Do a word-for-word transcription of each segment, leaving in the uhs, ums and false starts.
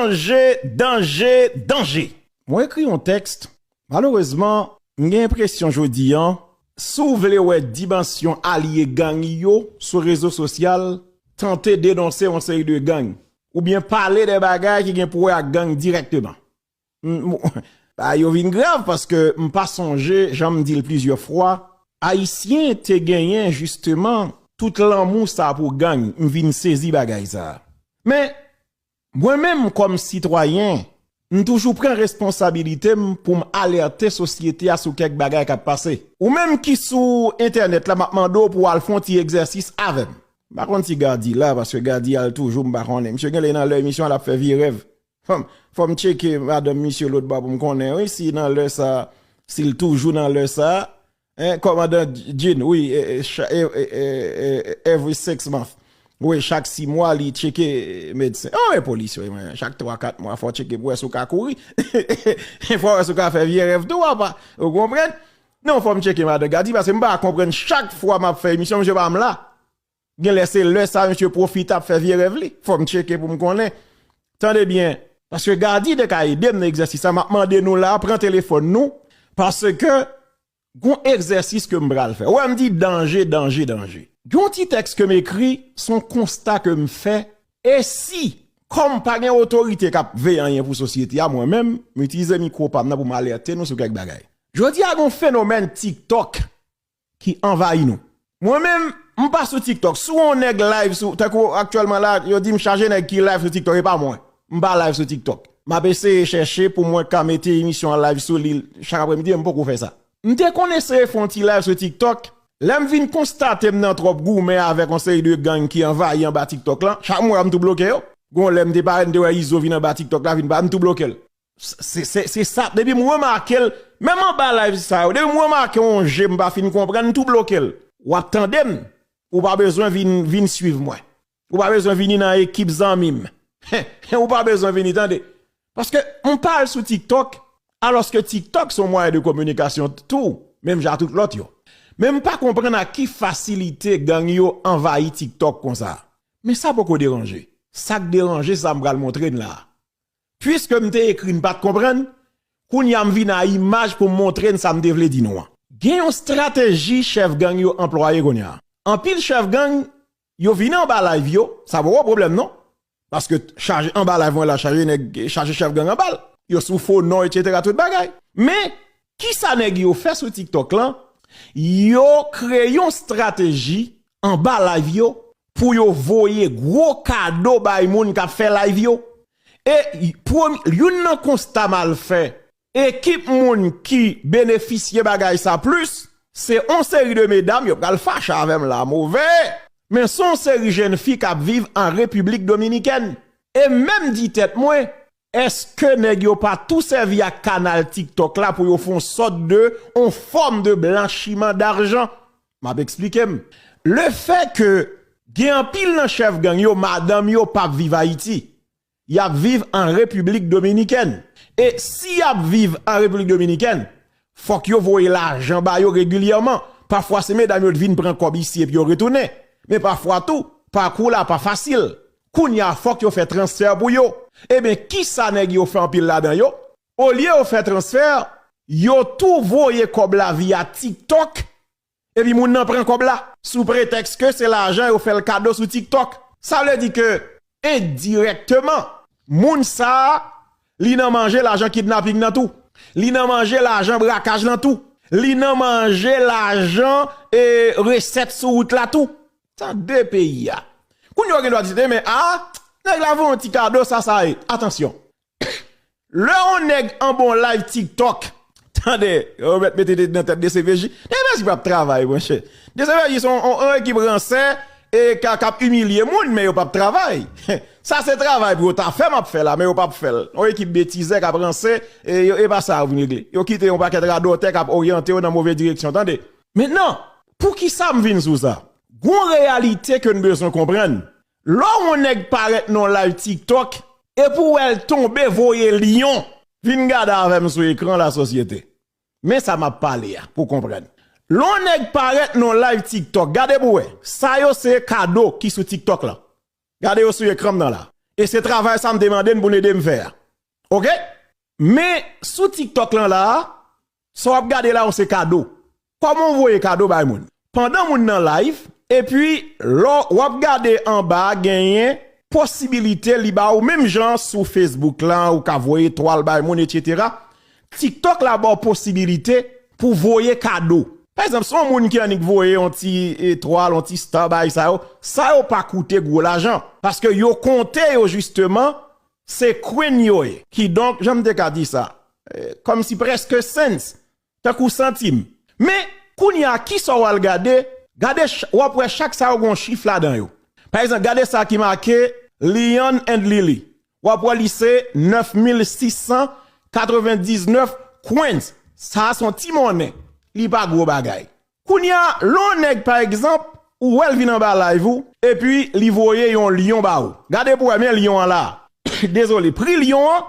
Danje, danje, danje. Mwen ekri yon tèks. Malerezman, m gen enpresyon jodi an, si w vle wè dimansyon alye gang yo sou rezo sosyal, tante denonse yon seri de gang, oubyen pale de bagay ki gen pou wè ak gang dirèkteman. M, m, bagay yo vin grav paske m pa sonje, jan m di l plizyè fwa, Ayisyen te genyen jisteman tout lanmou sa pou gang. M vin sezi bagay sa. Men, mwen menm kòm sitwayen, m toujou pran responsabilite m pou m alète sosyete a sou kèk bagay k ap pase. Ou menm ki sou entènèt la, m ap mande w pou w al fè yon ti egzèsis avè m. M pa konn si Gady la, paske Gady al toujou, m pa konnen. Misye genlè nan lè emisyon an, l ap fè vye rèv. Fò m, fò m tcheke madanm misye lòt bò pou m konnen, wi, si nan lè sa, si l toujou nan lè sa. Hein, kòmandan Jean, wi, e, e, cha- e, e, e, e, every six months. Wi, chak sis mwa, li tcheke medsen. Oh, e polis, wi, mwen, chak twa, kat mwa, fò w tcheke pou wè si w ka kouri. Fò w wè si w ka fè vye rèv tou, apa. Ou konprann? Non, fò m tcheke madan Gady, paske m pa konprann chak fwa m ap fè emisyon, misye pa m la. Genlè se lè sa, misye pwofite ap fè vye rèv li. Fò m tcheke pou m konnen. Tande byen, paske Gady te ka ede m nan egzèsis sa, m ap mande nou la, pran telefòn nou, paske gon egzèsis ke m pral fè. Ou wè m di danje, danje, danje. Gon ti tèks ke m ekri, se yon konsta ke m fè, e si, kòm pa gen otorite k ap veye anyen pou sosyete a, mwen menm, m itilize mikwo pa m nan pou m alète nou sou kèk bagay. Jodi a, gon fenomèn TikTok ki anvayi nou. Mwen menm, m pa sou TikTok. Si yon nèg live sou, tankou aktyèlman la, yo di m chaje nèg ki live sou TikTok, e pa mwen. M pa live sou TikTok. M ap eseye chèche pou mwen ka mete emisyon an live sou li chak apremidi, men m poko fè sa. M te konn eseye fè yon ti live sou TikTok. Lè m vin konstate m nan twòp goumen avèk yon seri de gang ki anvayi anba TikTok lan, chak mwen m tou bloke yo. Gon lè m te parèt, m te wè Izo vin anba TikTok la, vin ba m tou bloke l. Se, se, se sa, depi m remake l, menm anba live sa yo, depi m remake yon je m pa fin konprann, m tou bloke l. W ap tande m, ou pa bezwen vin, vin swiv mwen. Ou pa bezwen vini nan ekip zanmi m. Ou pa bezwen vini, tande. Paske m pa al sou TikTok, alòske TikTok se yon mwayen de kominikasyon tou, menm jan tout lòt yo. Men m pa konprann ak ki fasilite gang yo anvayi TikTok konsa. Men sa poko deranje. Sa k deranje, se sa m pral montre n la. Piske m te ekri, n pa t konprann, kounye a m vin a imaj pou m montre n sa m te vle di nou an. Gen yon estrateji chèf gang yo anplwaye kounye a. Anpil chèf gang, yo vini anba live yo, sa poko pwoblèm non. Paske chaje anba live mwen la, chaje nèg, chaje chèf gang anba l. Yo sou fo non, etsetera, tout bagay. Men, kisa nèg yo fè sou TikTok lan? Yo kreye yon estrateji anba live yo pou yo voye gwo kado bay moun k ap fè live yo. E premye, youn nan konsta m al fè, ekip moun ki benefisye bagay sa plis, se yon seri de medam, yo pral fache avè m la, move. Men se yon seri jèn fi k ap viv an Repiblik Dominikèn. E m menm di tèt mwen, èske nèg yo pa tou sèvi ak kanal TikTok la pou yo fè yon sòt de, yon fòm de blanchiman dajan? M ap eksplike m. Lefètke gen anpil nan chèf gang yo, madanm yo p ap viv Ayiti. Y ap viv an Repiblik Dominikèn. E si y ap viv an Repiblik Dominikèn, fòk yo voye lajan ba yo regilyèman. Pafwa se medam yo t vin pran kòb isi epi yo retounen. Men pafwa tou, pakou la pa fasil. Kounye a fòk yo fè transfè pou yo. Ebyen, kisa nèg yo fè anpil ladan yo? Olye yo fè transfè, yo tou voye kòb la via TikTok. Epi moun nan pran kòb la sou pretèks ke se lajan yo fè l kado sou TikTok. Sa vle di ke endirèkteman, moun sa a, li nan manje lajan kidnaping nan tou. Li nan manje lajan brakaj lan tou. Li nan manje lajan e resèt sou wout la tou. Tande peyi a. Kounye a w gen dwa di, men a, nèg la voye yon ti kado, sa sa ye. Atansyon. Lè yon nèg anba yon live TikTok, tande, yo mèt mete nan tèt DCPJ. DCPJ p ap travay, monchè. DCPJ se yon, yon, yon ekip ransè e k ap, k ap imilye moun, men yo p ap travay. Sa se travay pou yo ta fè, m ap fè la, men yo p ap fè l. Yon ekip betizè k ap ransè, e yo, e pa sa yo vin regle. Yo kite yon pakèt radòtè k ap oryante yo nan move direksyon, tande. Mentnan, poukisa m vin sou sa? Gon reyalite ke n bezwen konprann. Lè yon nèg parèt nan yon live TikTok, e pou w wè l tonbe voye lyon. Vin gade avè m sou ekran la, sosyete. Men sa m ap pale a, pou w konprann. Lè yon nèg parèt nan yon live TikTok, gade pou w wè. Sa yo se kado ki sou TikTok lan. Gade yo sou ekran m nan la. E se travay sa m te mande n pou n ede m fè a. Oke? Men sou TikTok lan la a, sa w ap gade la yo se kado. Kòman w voye kado bay moun? Pandan moun nan live, epi lè w ap gade anba a genyen posibilite li ba ou menm jan sou Facebook lan, ou ka voye etwal bay moun, etsetera. TikTok la ba w posibilite pou voye kado. Pa egzanp, si yon moun ki annik voye yon ti etwal, yon ti star bay sa yo, sa yo pa koute gwo lajan. Paske yo konte yo jisteman, se coin yo ye. Kidonk, jan m te ka di sa, eh, kòmsi prèske cents, tankou santim. Men, kounye a, kisa w al gade? Gade, ch- w ap wè chak sa yo gen yon chif ladan yo. Pa egzanp, gade sa ki make Leon and Lily. W ap wè li se nèf mil sis san katrevendiznèf coins. Sa a se yon ti monnen. Li pa gwo bagay. Kounye a, lè yon nèg, pa egzanp, ou wè l vin anba live ou, epi li voye yon lyon ba ou. Gade pou wè, men lyon an la. Dezole, pri lyon an.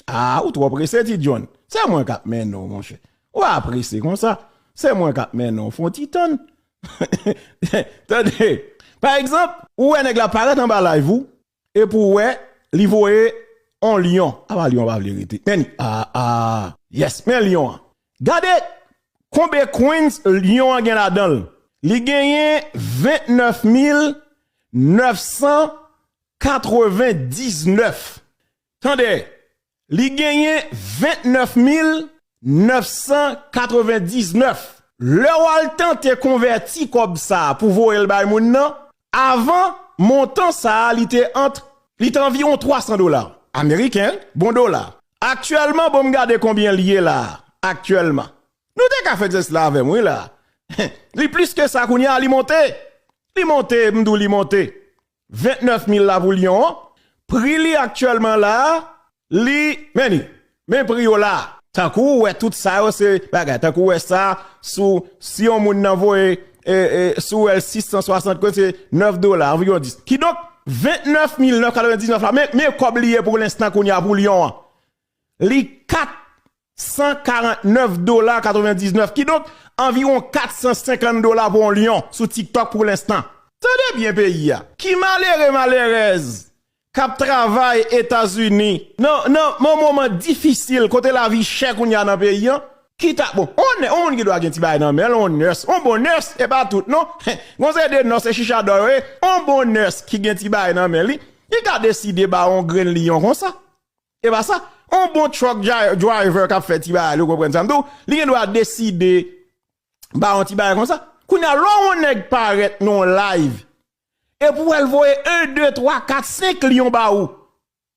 Ah, ou twò prese, Ti John. Se mwen k ap mennen w, monchè. Ou pa prese konsa. Se mwen k ap mennen w, fè yon ti tann. Tande. Pa egzanp, ou wè nèg la parèt anba live ou, epi w wè, li voye on lyon. Apa lyon pa vle rete. Men, ah, ah. Yes, men lyon an. Gade konbe coins lyon an gen ladan l. Li genyen vennèf mil nèf san katrevendiznèf. Tande, li genyen vennèf mil nèf san katrevendiznèf. Lè w al tante konvèti kòb sa a pou voye l bay moun nan, avan, montan sa a, li te ant, li te anviwon twa san dola ameriken, bon dola. Aktyèlman, bon, m gade konbyen li ye la a, aktyèlman. Nou te ka fè egzèsis la avè m, wi, la. Li plis ke sa kounye a, li monte. Li monte, m di w li monte. Vennèf mil la pou lyon an. Pri li aktyèlman la a, li, men li, men pri yo la a. Tankou w wè tout sa yo se bagay. Tankou w wè sa, sou, si yon moun nan voye, e, e, si w wè l sis san swasant coins, se nèf dola, anviwon dis. Kidonk, vennèf mil nèf katrevendiznèf la, men, men kòb li ye pou lenstan kounye a pou lyon an. Li kat san karannèf dola katrevendiznèf. Kidonk, anviwon kat san senkant dola pou yon lyon sou TikTok pou lenstan. Tande byen peyi a. Ki malere, malerèz k ap travay Etazini nan, nan, nan moman difisil kote lavi chè kounye a nan peyi an, ki ta, bon, on, on moun ki dwa gen ti bagay nan men l, on nurse, on bon nurse, e pa tout, non. Gon seri de nurse, se chicha dò yo ye, on bon nurse ki gen ti bagay nan men li, li ka deside ba on grenn lyon konsa. E pa sa, on bon truck dri- driver k ap fè ti bagay, ou konprann sa m di w, li gen dwa deside ba on ti bagay konsa. Kounye a, lè yon nèg parèt nan yon live, epi w wè l voye en, de, twa, kat, senk lyon ba ou,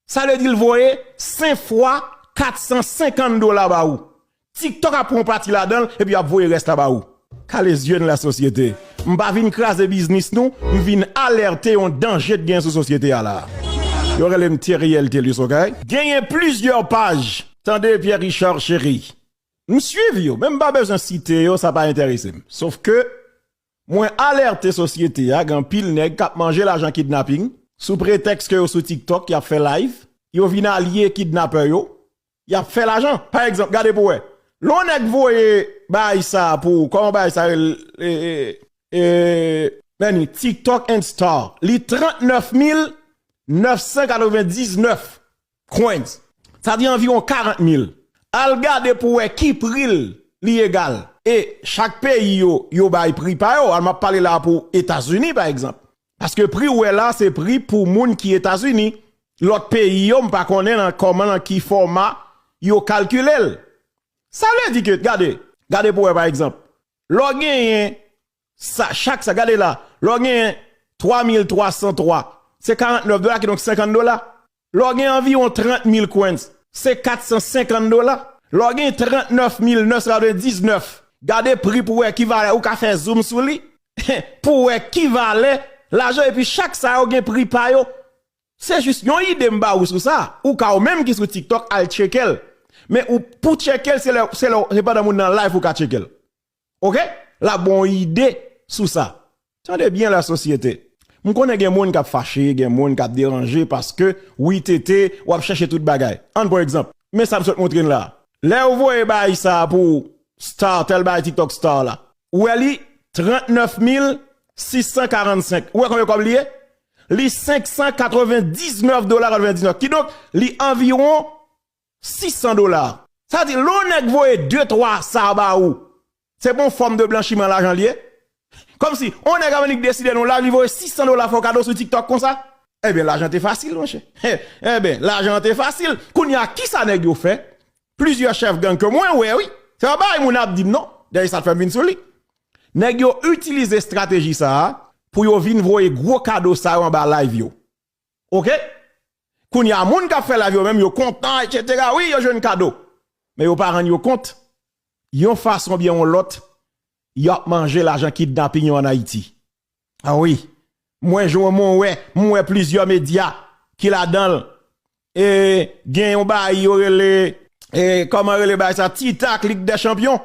sa vle di l voye senk fwa kat san senkant dola ba ou. TikTok ap pran yon pati ladan l, epi y ap voye rès la ba ou. Kale zye n lasosyete. M pa vin kraze biznis nou, m vin alète yon danje k genyen sou sosyete a la. Yo rele m Theriel Telius, oke? Genyen plizyè paj. Tande Pierre Richard Chéry. M swiv yo, men m pa bezwen site yo, sa pa enterese m. Sof ke mwen alète sosyete a, gen anpil nèg k ap manje lajan kidnaping, sou pretèks ke yo sou TikTok, y ap fè live, yo vin alye kidnapè yo, y ap fè lajan. Pa egzanp, gade pou wè. Lè yon nèg voye bagay sa pou, kòman bagay sa rele, e, e, e, men ni, TikTok and Star, li trannèf mil nèf san katrevendiznèf coins. Sa di anviwon karant mil. Al gade pou wè ki pri l li egal. E chak peyi yo, yo bay pri pa yo. Al m ap pale la pou Etazini, pa egzanp. Paske pri ou wè la, se pri pou moun ki Etazini. Lòt peyi yo, m pa konnen nan kòman, nan ki fòma yo kalkile l. Sa vle di ke, gade, gade pou wè pa egzanp. Lè w genyen sa, chak sa, gade la, lè w genyen twa mil twa san twa, se karannèf dola, kidonk senkant dola. Lè w gen anviwon trant mil coins, se kat san senkant dola. Lè w gen trannèf mil nèf san katrevendiznèf, gade pri pou wè ki valè, ou ka fè zoom sou li, pou wè ki valè lajan, epi chak sa yo gen pri pa yo. Se jis yon ide m ba ou sou sa. Ou ka ou menm ki sou TikTok al tcheke l. Men ou pou tcheke l, se lè, se lè, se pandan moun nan live ou ka tcheke l. Oke? L ap ba w yon ide sou sa. Tande byen lasosyete. M konnen gen moun k ap fache, gen moun k ap deranje paske, wi, T T, w ap chèche tout bagay. Ann pran egzanp. Men sa m sot montre n la. Lè yo voye bagay sa a pou Star, tèl bagay TikTok Star la. Ou wè li trannèf mil sis san karannsenk. Ou wè konbyen kòb li ye? li senk san katrevendiznèf dola katrevendiznèf. Kidonk, li anviwon sis san dola. Sa di, lè yon nèg voye de twa sa ba ou, se pa yon fòm de blanchiman lajan li ye? Kòmsi, yon nèg Amerik deside nan live, li voye sis san dola fè w kado sou TikTok konsa? Ebyen, lajan te fasil, monchè. Ebyen, lajan te fasil. Kounye a, kisa nèg yo fè? Plizyè chèf gang ke mwen wè, wi. Se pa bagay moun ap di m, non. Dayè, sa t fè m vin sou li. Nèg yo itilize estrateji sa a pou yo vin voye gwo kado sa yo anba live yo. Oke? Kounye a, moun k ap fè live yo menm, yo kontan, etsetera. Wi, yo jwenn kado. Men yo pa rann yo kont. Yon fason byen yon lòt, y ap manje lajan kidnaping yo ann Ayiti. A wi. Mwen, jan mwen wè, mwen wè plizyè medya ki ladan l. E gen yon bagay yo rele, e kòman rele bagay sa? Titak Lig dè Chanpyon.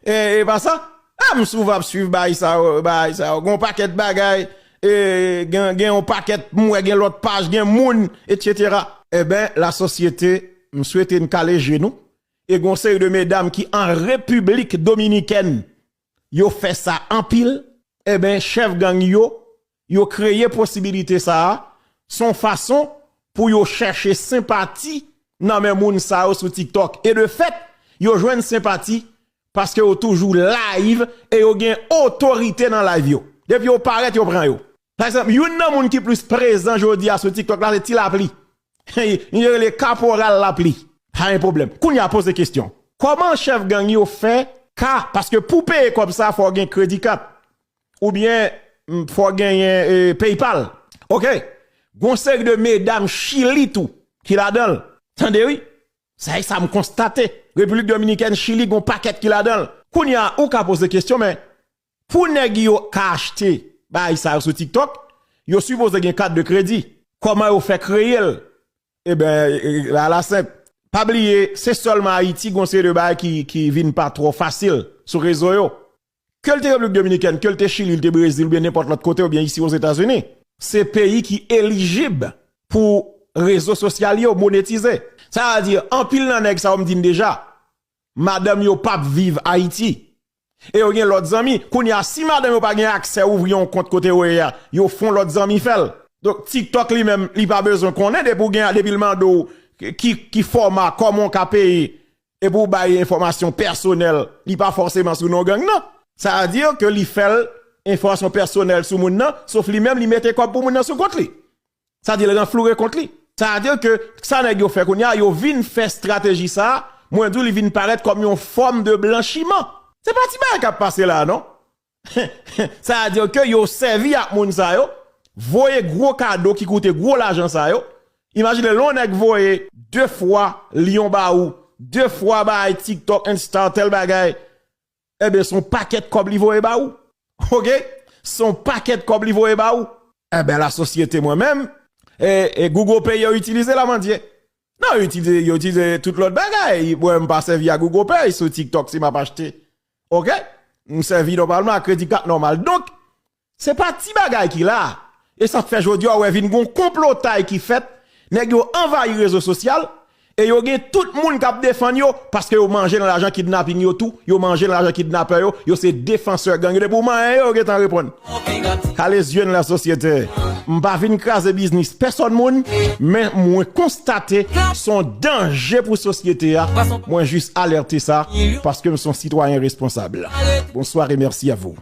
E, e pa sa? A, m souvan ap swiv bagay sa yo, bagay sa yo. Gen yon pakèt bagay, e, gen, gen yon pakèt, m wè gen lòt paj, gen moun, etsetera. Ebyen, lasosyete, m swete n kale je nou. E gen yon seri de medam ki an Repiblik Dominikèn, yo fè sa anpil. Ebyen, chèf gang yo, yo kreye posibilite sa a, se yon fason pou yo chèche senpati nan men moun sa yo sou TikTok. E de fèt, yo jwenn senpati paske yo toujou live e yo gen otorite nan live yo. Depi yo parèt, yo pran yo. Pa egzanp, youn nan moun ki plis prezan jodi a sou TikTok la, se Ti Lapli. Li rele Kaporal Lapli. Pa gen pwoblèm. Kounye a poze kesyon. Kòman chèf gang yo fè ka, paske pou peye kòb sa, fò w gen kredi kat. Oubyen, mm, fò w genyen, e, PayPal. Oke? Gon seri de medam Chili tou ki ladan l. Tande wi. Sa e sa m konstate. Repiblik Dominikèn, Chili, gon pakèt ki ladan l. Kounye a, ou ka poze kesyon, men pou nèg yo ka achte bagay sa yo sou TikTok, yo sipoze gen kat de kredi. Kòman yo fè kreye l? Ebyen, e, la, la senp. Pa bliye, se sèlman Ayiti, gon seri de bagay ki, ki vin pa twò fasil sou rezo yo. Ke l te Repiblik Dominikèn, ke l te Chili, l te Brezil, oubyen nenpòt lòt kote, oubyen isi Ozetazini. Se peyi ki elijib pou rezo sosyal yo monetize. Sa vle di, anpil nan nèg sa yo m di n deja, madanm yo p ap viv Ayiti. E yo gen lòt zanmi. Kounye a, si madanm yo pa gen aksè ouvri yon kont kote yo ye a, yo fè yon lòt zanmi fè l. Donk, TikTok li menm, li pa bezwen konnen depi w gen, depi l mande w ki, ki fòma, kòman w ka peye, epi w bay enfòmasyon pèsonèl, li pa fòseman sou non gang nan. Sa vle di ke li fè l enfòmasyon pèsonèl sou moun nan, sof li menm, li mete kòb pou moun nan sou kont li. Sa di l ranfloure kont li. Sa vle di ke sa nèg yo fè kounye a, yo vin fè estrateji sa a, mwen di w li vin parèt kòm yon fòm de blanchiman. Se pa ti bagay k ap pase la a, non. Sa vle di ke yo sèvi ak moun sa yo, voye gwo kado ki koute gwo lajan sa yo. Imajine lè yon nèg voye de fwa Lyon ba ou, de fwa bay TikTok, Insta, tèl bagay. Ebyen, se yon pakèt kòb li voye ba ou. Oke? Se yon pakèt kòb li voye ba ou. Ebyen, lasosyete mwen menm, e, e Google Pay yo itilize la, mandye. Non, yo itilize, yo itilize tout lòt bagay. Mwen, m pa sèvi a Google Pay sou TikTok si m ap achte. Oke? M sèvi nòmalman a kredi kat nòmal. Donk, se pa ti bagay ki la. E sa k fè jodi a, w wè vin gon konplotay ki fèt. Nèg yo anvayi rezo sosyal. E yo gen tout moun k ap defann yo, paske yo manje nan lajan kidnaping yo tou, yo manje nan lajan kidnapè yo, yo se defansè gang yo. Depi w manyen yo, yo gentan reponn. Kale zye n lasosyete. M pa vin kraze biznis pèsòn moun, men mwen konstate se yon danje pou sosyete a. Mwen jis alète sa, paske m se yon sitwayen responsab. Bonsoir et merci à vous.